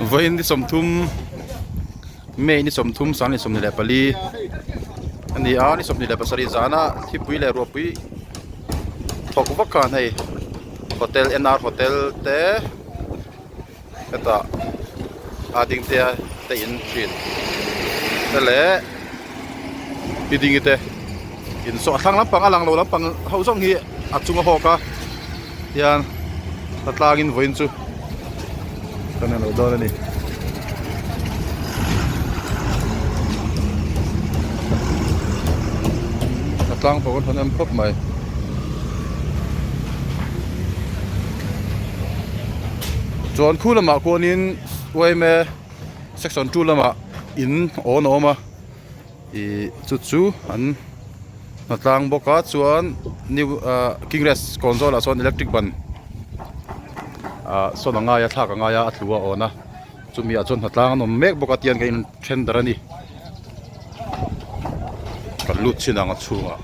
Vawiin ni 30 May ni 30 2024 a ni a ni 27 zana thipui leh ruahpui thawk vak khan hei hotel N R hotel te hetah a ding te a te in thin te leh i ding te in saw a thlang lampang a lang lo lampang ho zawng hi a chung a hawk a hian a tlangin vawiin chu kan en lo dawn a ni. A tlang pawh kan hawn em khawp mai. Chuan khu lamah khuanin yma section 2 lamah in awn a awm a ih chu chu an hnatlang bawk a chuan new ah king rest kawn zawlah chuan electric ban ah sawn a ngai a thlak a ngai a a tlu a awn a chumi ah chuan hnatlang an awm mek bawk a tian ka in then darh a ni kan lut chin ang a chhungah.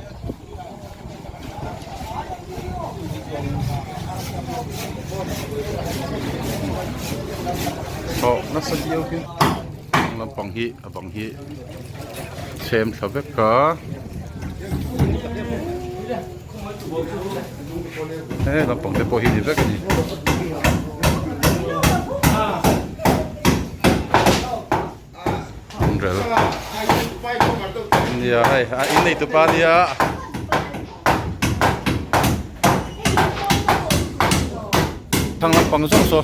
Thawh nasa viau hi hnung lampang hi a bang hi chhem thla vek a he lampang te pawh hi ni vek a ni. Rel nia hei a in nei tupa nia thlang lampang zawk saw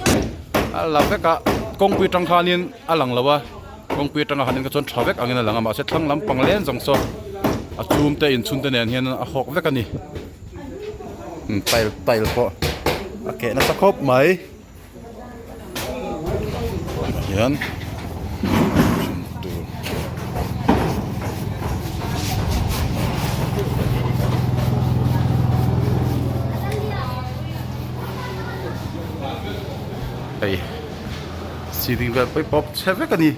a la vek a kawngpui atang khanin a lang lo a kawngpui atanga han en kha chuan tha vek angin a lang a mahse thlang lampang leng zawng saw a chhum te inchhun te nen hian a hawk vek a ni tile tile pawh a keh nasa khawp mai. Hian tur hei ceiling vel pawh hi pawp chhe vek a ni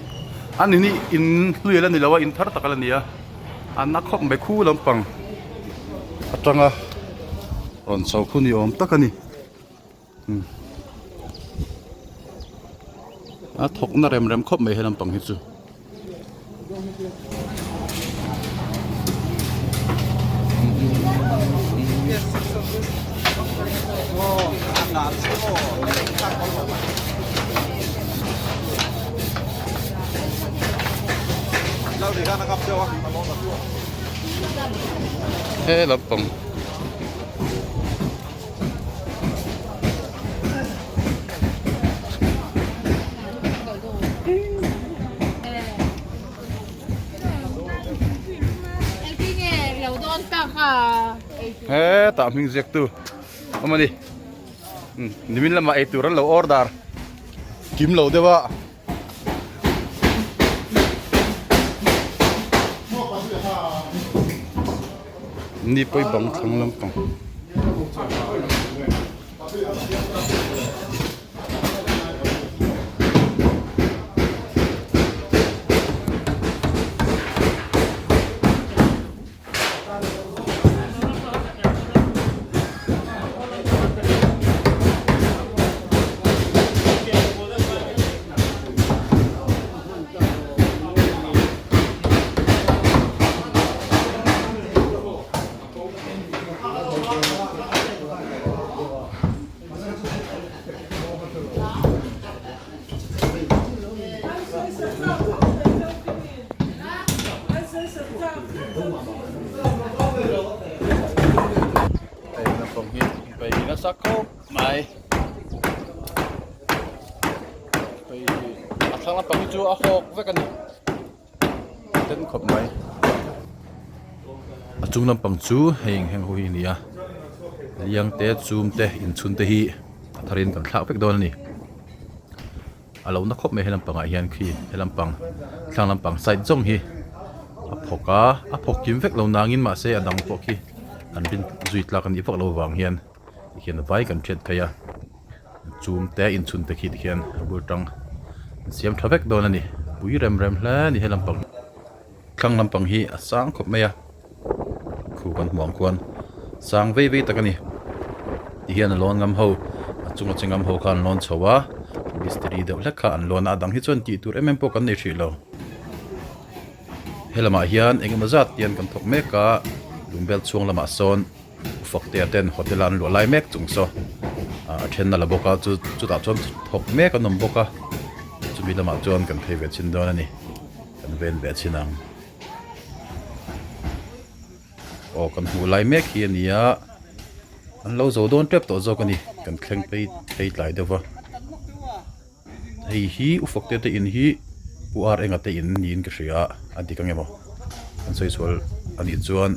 a ni hi in hlui ala ni lo a in thar tak ala ni a a na khawp mai khu lampang atanga rawn chho khu ni awm tak a ni. A thawk na rem rem khawp mai he lampang hi chu. He lampang. Hetah hming ziak tu awm a ni nimin lamah eitur an lo order kim lo deuh a. Ni pawi bang thlang lampang. Hei naupang hi inpeih nasa khawp mai hei a thlang lampang hi chu a hawk vek a ni ten khawp mai a chung lampang chu hei eng ho hi a ni a liang te chum te inchhun te hi a tharin kan thlak vek dawn a ni. A lo na khawp mai he lampangah hian khi he lampang thlang lampang side zawng hi a phawk a a phawk kim vek lo nangin mahse a dang pawh khi an rin zui tlak a nih vak lo vang hian tikhian vai kan hriat phei a chum te inchhun te khi tikhian a bul tang an siam tha vek dawn a ni pui rem rem hle a ni he lampang thlang lampang hi a sang khawp mai a khu kan hmuh ang khuan sang vei vei tak a ni ti hian a lawn ngam ho a chunga che ngam ho khan an lawn chho a. Mistiri deuh hlek kha an lawn a, a dang hi chuan tih tur em em pawh kan nei hrih lo. He lamah hian eng emaw zat hian kan thawk mek a, lungbel chhuang lamah sawn Faktea ten hotel a an luah lai mek chung saw a then a la bawk a chu chutah chuan thawk mek an awm bawk a chumi lamah chuan kan phei ve chhin dawn a ni kan ven ve chhin ang aw kan hmuh lai mek hi a ni a an lo zo dawn tep tawh zawk a ni kan thleng phei phei tlai deuh va. Hei hi u Fakte te in hi Pu Ar Enga te in niin ka hria a, a dik ang emaw an sawi sual a nih chuan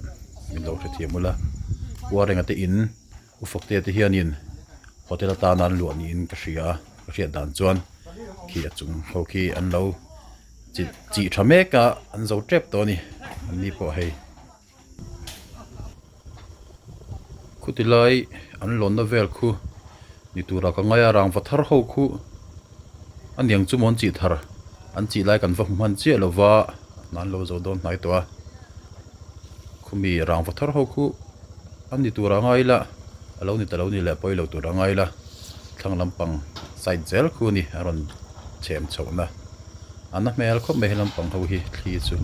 min lo hrethiam ula. Pu Ar Enga te in U Fakte te hianin hotel atana an luah niin ka hria a, ka hriat dan chuan khi a chung ho khi an lo chi chih tha mek a, an zo tep tawh a ni an ni pawh hei. Khuti lai an lawnna vel khu ni tura ka ngai a rangva thar ho khu a niang chu maw an chih thar an chih lai kan va hmu hman chiah lo va hna an lo zo dawn hnai tawh a khumi rangva thar ho khu a ni tura ngai ila a lo ni ta lo ni leh pawi lo tura ngai ila thlang lampang side zel khu a ni a rawn chhem chhohna. A na hmel khawp mai he lampang ho hi thli chu.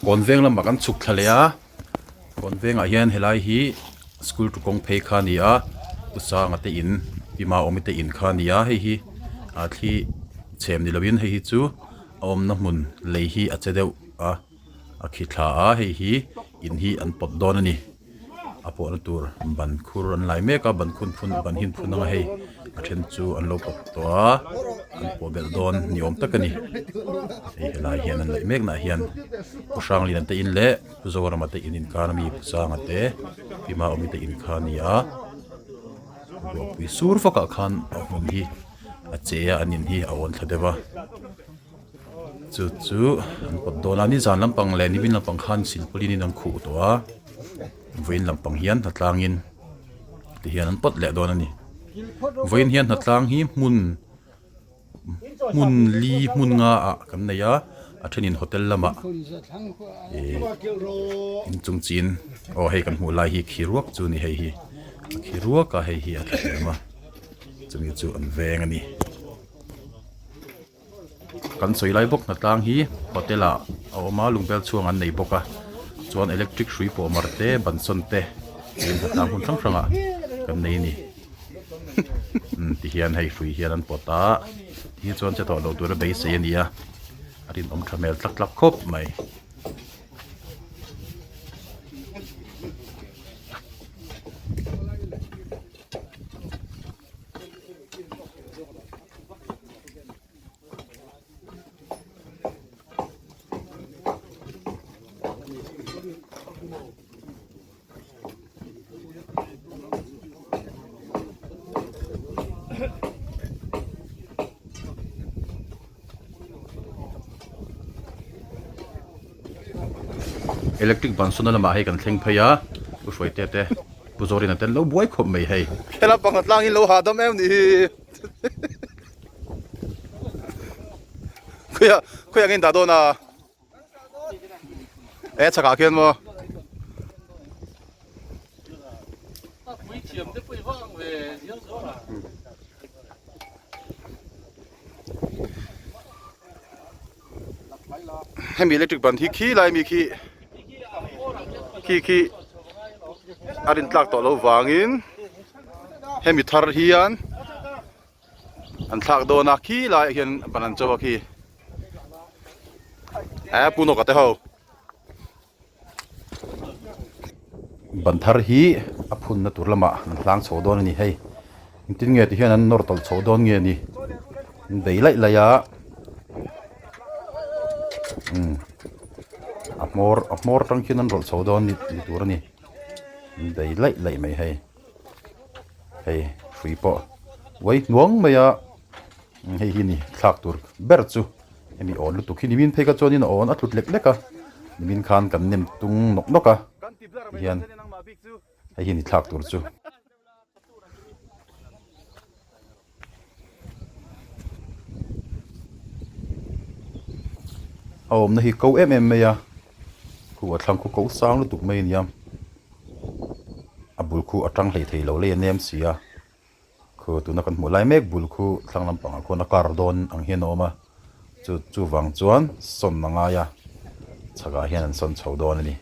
Kawn veng lamah kan chhuk thla leh a kawn vengah hian helai hi school tu kawng phei kha a ni a u sanga te in pi maawmi te in kha a ni a hei hi ah thli chhem ni lovin hei hi chu a awmna hmun lei hi a che deuh a a khi thla a hei hi in hi an pawt dawn a ni. A pawhna tur ban khur an lai mek a ban khun phun ban hin phun anga hei a then chu an lo pawt tawh a an pawh belh dawn ni awm tak a ni hei helai hian an laih mek nah hian Pu Hrangliana te in leh Pu Zorama te in inkar ami Pu Sanga te Pi Maawmi te in kha a ni a ruahpui sur vak ah khan a hmun hi a che a an in hi a awn thla deuh a. Chu chu an pawt dawn a nizan lampang leh nimin lampang khan silpaulin in an khuh tawh a vawiin lampang hian hnatlangin ti hian an pawt leh dawn a ni vawiin hian hnatlang hi hmun hmun li hmun nga ah kan nei a a thenin hotel lamah ihh inchung chin aw hei kan hmuh lai hi khi ruak chu a ni hei hi a khi ruak a hei hi a tla hniam a chumi chu an veng a ni. Kan sawi lai bawk hnatlang hi hotel ah a awm a lungbel chhuang an nei bawk a chuan electric hrui pawh mar te ban sawn te tiin hnatlang hmun hrang hrang ah kan nei a ni umm ti hian hei hrui hian an pawt a ti hi chuan che tawh loh tur a beisei a ni a a rinawm tha hmel tlak tlak khawp mai. Electric ban sawn na lamah hei kan thleng phei a pu hruaite te pu zawrina te an lo buai khawp mai hei. Helai pakhat tlangin lo hahdam em nih hi. Khawiah khawiah nge in dah dawn a? E chhakah khian maw? Hemi electric ban hi khi lai mi khi khi khi a rin tlak tawh lo vangin hemi thar hian an thlak dawn a khi laiah hian ban an cho a khi eh pu nawka te ho. Ban thar hi a phunna tur lamah an hlang chho dawn a ni hei engtin nge ti hian an nawr tawlh chho dawn nge ni an bei laih laih a umm a hmawr a hmawr atang khian an rawlh chho dawn ni tur a ni an bei laih laih mai hei hei hrui pawh uai hnuang mai a hei hi ni thlak tur ber chu. Hemi awn lutuk hi nimin phei kha chuanin a awn a tlut lek lek a, nimin khan kan nem tung nawk nawk a tihian hei hi ni thlak tur chu. A awmna hi ko em em mai a, khu a thlang khu ko sang lutuk mai a nia, a bul khu a tang hleithei lo lei a nem si a. Khu tuna kan hmuh lai mek bul khu thlang lampangah khuan a kar dawn ang hian a awm a, chu chuvang chuan sawn a ngai a, chhakah hian an sawn chho dawn a ni.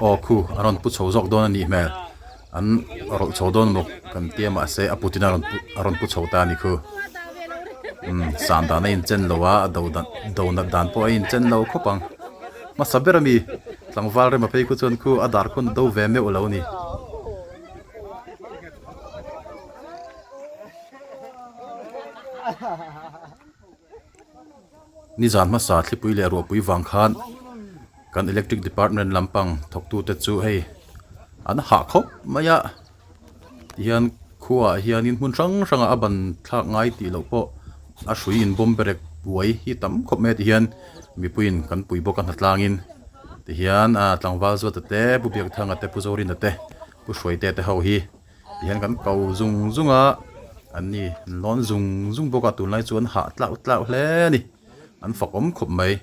Aw khu a rawn pu chho zawk dawn a nih hmel an rawlh chho dawn bawk kan tia mahse a putin a rawn pu a rawn pu chho ta a ni khu umm san dan a inchen lo a a do dan do nat dan pawh a inchen lo khawp ang hmasa ber ami tlangval rema phei khu chuan khu a dar khuan a do ve meuh lo a ni. Nizan hmasa thlipui leh ruahpui vang khan kan electric department lampang thawktute chu hei an hah khawp mai a tihian khuaah hianin hmun hrang hrangah a ban thlak ngai tih loh pawh a hrui in bawm berek buai hi tam khawp mai a tihian mipuiin kan pui bawk a hnatlangin tihian ah tlangval Zuata te Pu Biakthanga te Pu Zorina te Pu Hruaite te ho hi. Tihian kan ko zung zung a, an ni an lawn zung zung bawk a tunlai chu an hah tlauh tlauh hle a ni, an fak awm khawp mai.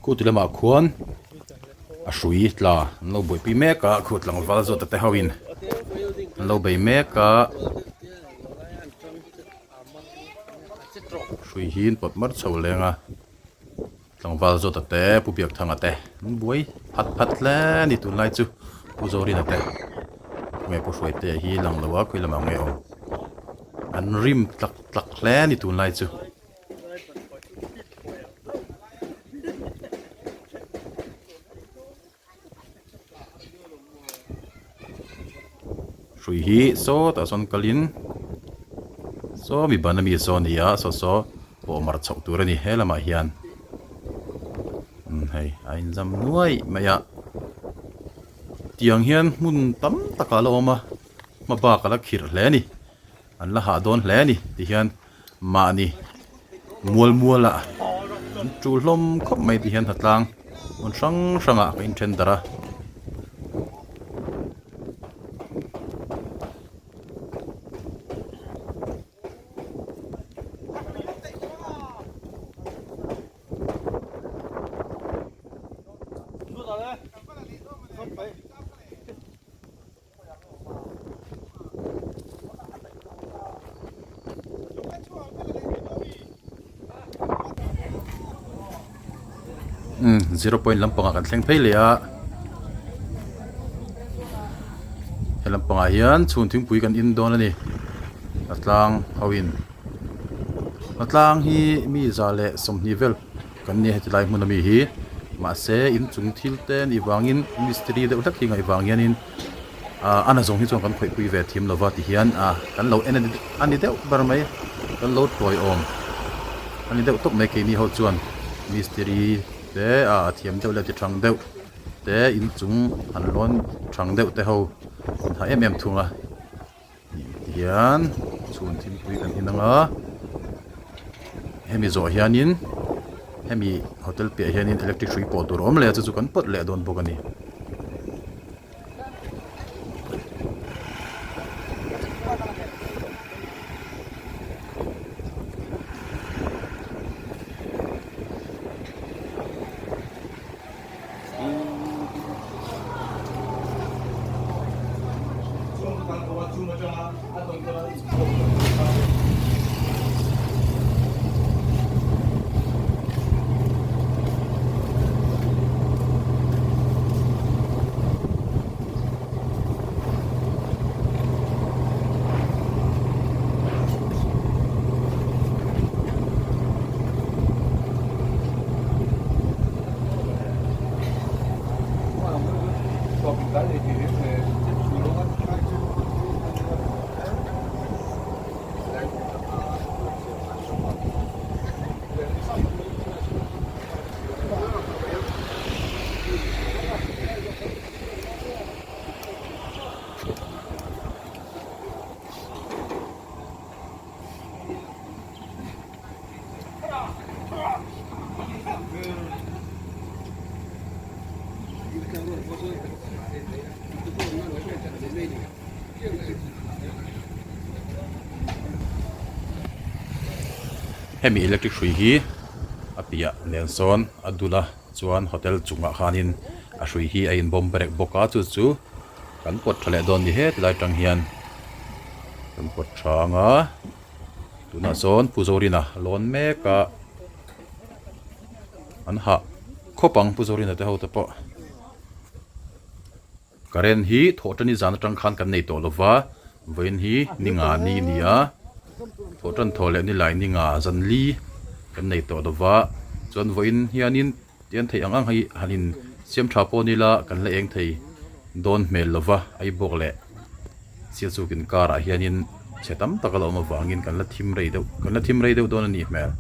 Khu ti lamah khuan a hrui tla an lo buaipui mek a khu tlangval zawt te ho in an lo bei mek a hrui hi an pawt mar chho leng a. Tlangval Zawta te, Pu Biakthanga te an buai phat phat hle a ni tunlai chu Pu Zorina te nge Pu Hruaitea hi lang lo a khawi lamah nge awm an rim tlak tlak hle a ni tunlai chu. Hrui hi sawtah sawn kalin saw mi ban ami saw a ni a saw saw pawh mar chhoh tur a ni he lamah hian umm hei a inzam nuai mai a tiang hian hmun tam takah a la awm a hma bak a la khirh hle a ni an la hah dawn hle a ni tihian mahni mual mual ah an tul hlawm khawp mai ti hian hnatlang hmun hrang hrang ah ka inthen darh a. Umm zero point lampangah kan thleng phei leh a he lampangah hian chhun thingpui kan in dawn a ni a tlang ho in a tlang hi mi za leh 20 vel kan nia heti lai hmun ami hi mahse inchung thil te nih vangin mistiri deuh hlek hi ngaih vang hianin ah a nazawng hi chuan kan khawihpui ve thiam lova ti hian ah kan lo en a ni deuh ber mai kan lo tawiawm a ni deuh tawp mai keini ho chuan mistiri te ah a thiam deuh leh ti thang deuh te inchung an lawn thang deuh te ho an ha em em thung a. Tihian chhun thingpui kan in ang a hemi zawh hianin hemi hotel piah hianin electric hrui pawh tur a awm leh a chu chu kan pawt leh dawn bawk a ni. Hemi electric hrui hi a piah nen sawn a dul a chuan hotel chungah khanin a hrui hi a inbawm berek bawk a chu chu kan pawt tha leh dawn ni he tilai tang hian kan pawt tha ang a tunah sawn Pu Zorina a lawn mek a an hah khawp ang Pu Zorina te ho te pawh. Current hi thawhṭan hi zan aṭang khan kan nei tawh lova, vawiin hi ni nga ni a ni a, thawhṭan thaw leh ni lai ni nga zan li kan nei tawh lova, chuan vawiin hianin tian theih ang ang hi han in siam tha pawh ni la kan la eng thei dawn hmel lova, Aibawk leh Sialchuk inkarah hianin chhe tam tak a la awm avangin kan la thim rei deuh kan la thim rei deuh dawn a nih hmel.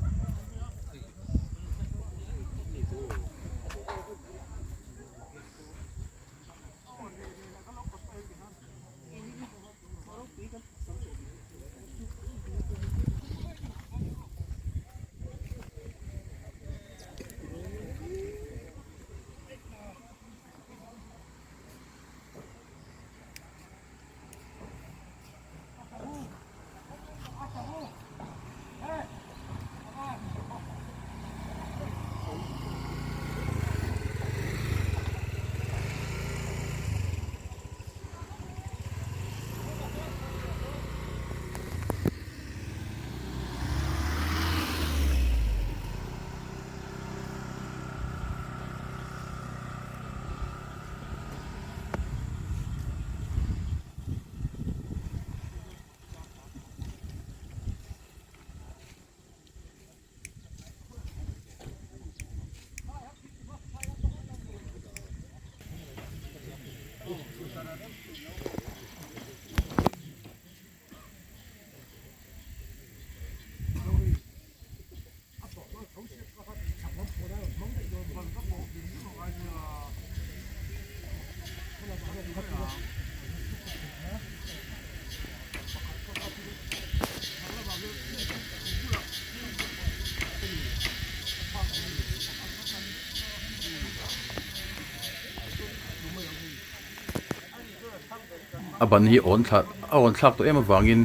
A ban hi awn thla a awn thlak tawh em avangin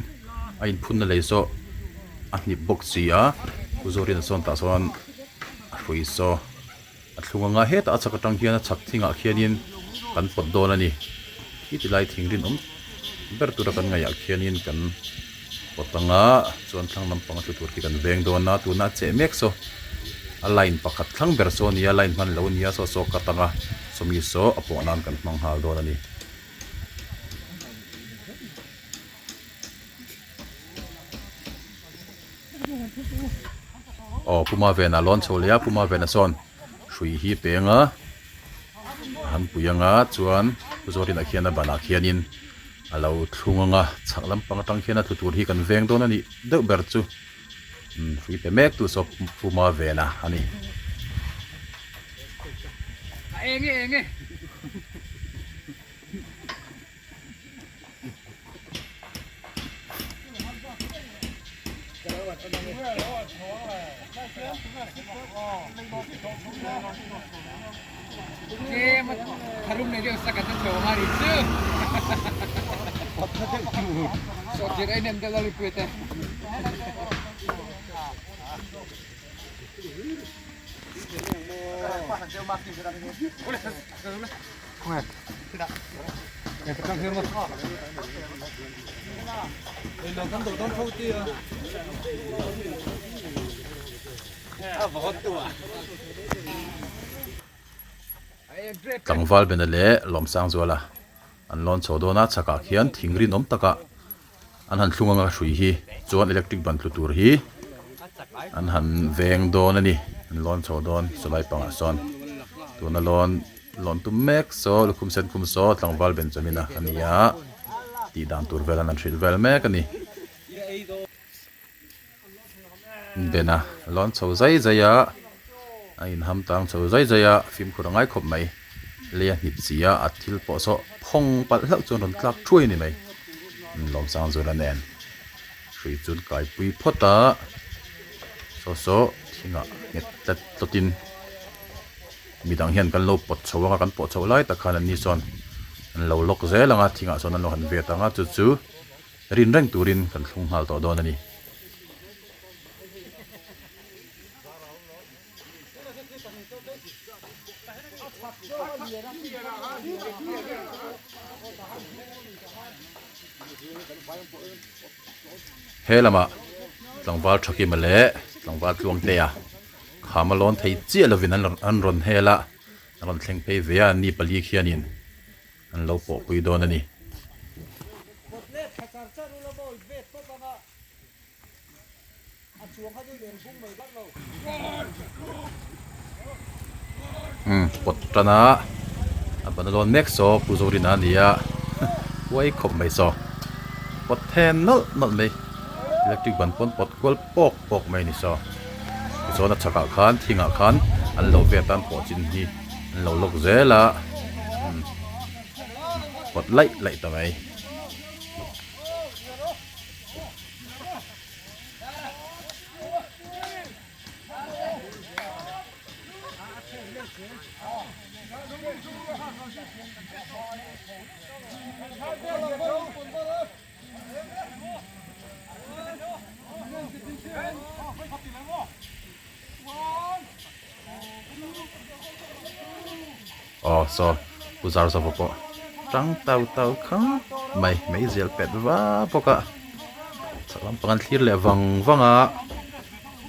a inphunna lei saw a hnip bawk si a pu zawrin a sawn tah sawn a hrui saw a thlung anga hetah a chhak atang hian a chhak thingah khianin kan pawt dawn a ni khi ti lai thing rinawm ber tura kan ngaihah khianin kan pawt anga chuan thlang lampang a tlu tur khi kan veng dawn a tuna a cheh mek saw a line pakhat thlang ber saw a ni a line hman lo a ni a saw saw cut anga sawmi saw a pawh nan kan hmang nghal dawn a ni. Aw Puma Vena lawn chho leh a Puma Vena sawn hrui hi peng a a han pui ang a chuan Pu Zawrinah khian a banah khianin a lo thlung ang a chhak lampang atang khian a tlu tur hi kan veng dawn a nih deuh ber chu umm hrui pe mek tu saw Puma Vena a ni. Tlangval bena leh Lawmsangzuala an lawn chho dawn a, chhakah khian thing rinawm takah an han thlung anga hrui hi chuan electric ban tlu tur hi an han veng dawn a ni an lawn chho dawn chulai pangah sawn tuna lawn lawn tum mek saw lukhum sen khum saw tlangval Benjamin a ani a tih dan tur vel an han hrilh vel mek a ni. Bena lawn chho zai zai a a inham tang chho zai zai a fimkhur a ngai khawp mai lei a hnip chi a a thil pawh saw phawng palh hlauh chuan rawn tlak thuai a ni mai Lawmsang zura nen hrui chu an kaipui phawt a saw saw thingah nghet tlat tlawtin midang hian kan lo pawt chho anga kan pawh chhoh lai tak khan anni sawn an lo lawk zel anga thingah sawn an lo han vet ang a chu chu Rin reng turin kan thlung nghal tawh dawn a ni. He lamah tlangval Thakima leh tlangval Tluangtea kham a lawn thei chiah lovin an rawn hel a, an rawn thleng phei ve a, ni pali khianin an lo pawh pui dawn a ni. Umm pawt tan a a ban a lawn mek saw Pu Zorina a ni a huai khawp mai saw pawt then nawlh nawlh mai electric ban pawn pawt kual pawk pawk mai a ni saw tichuan a chhakah khan thingah khan an lo vet a an pawh chin hi. An lo lawk zel a pawt laih laih ta mai. Aw saw pu zar zova pawh tang tau tau khap mai meizial pet va bawk a chhak lampang an thlir leh vang vang a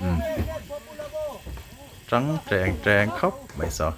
umm tang teng teng khawp mai saw.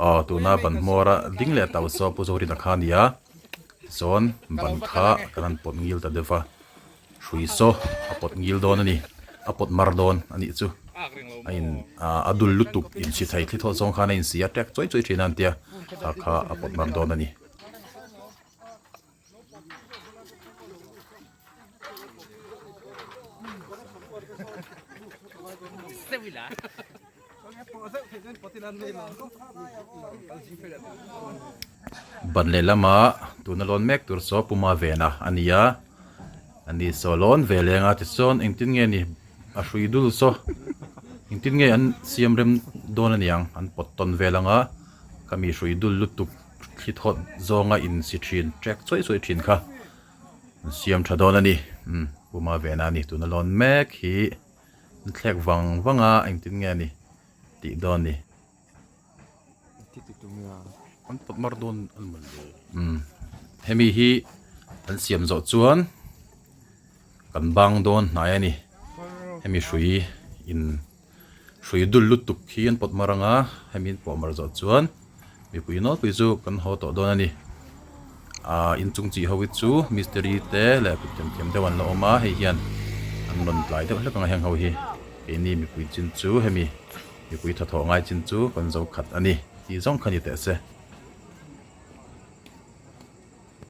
Aw tuna ban hmawr a ding leh tau saw Pu Zorina kha a ni a tichuan ban kha kan han pawt ngil ta deuh va hrui saw a pawt ngil dawn a ni a pawt mar dawn a nih chu a in ah a dul lutuk inchhi thei thli thawh zawng khan a insi a tek chawi chawi thin a an tia kha kha a pawt mar dawn a ni. Ban lehlamah tuna lawn mek tur saw Puma vena a ni a, ani saw lawn ve leng a tichuan engtin nge ni a hrui dul saw engtin nge an siam rem dawn a niang an pawt tawn vel ang a khami hrui dul lutuk thli thawt zawnga insi thin trek chawi chawi thin kha an siam tha dawn a ni umm Puma vena a ni tuna lawn mek hi. An thlek vang vang a engtin nge ni tih dawn ni. An pawt mar dawn an mawn le. Umm hemi hi an siam zawh chuan kan bang dawn hnai a ni. Hemi hrui in hrui dul lutuk hi an pawt mar ang a hemi an pawh mar zawh chuan mipui nawlpui chu kan haw tawh dawn a ni. Ahh inchung chi ho hi chu mistiri te leh kut thiam thiam deuh an la awm a hei hian an rawn tlai deuh hlek ang a heng ho hi keini mipui chin chu hemi mipui thathawh ngai chin chu kan zo khat a ni tih zawng kha ni teh se.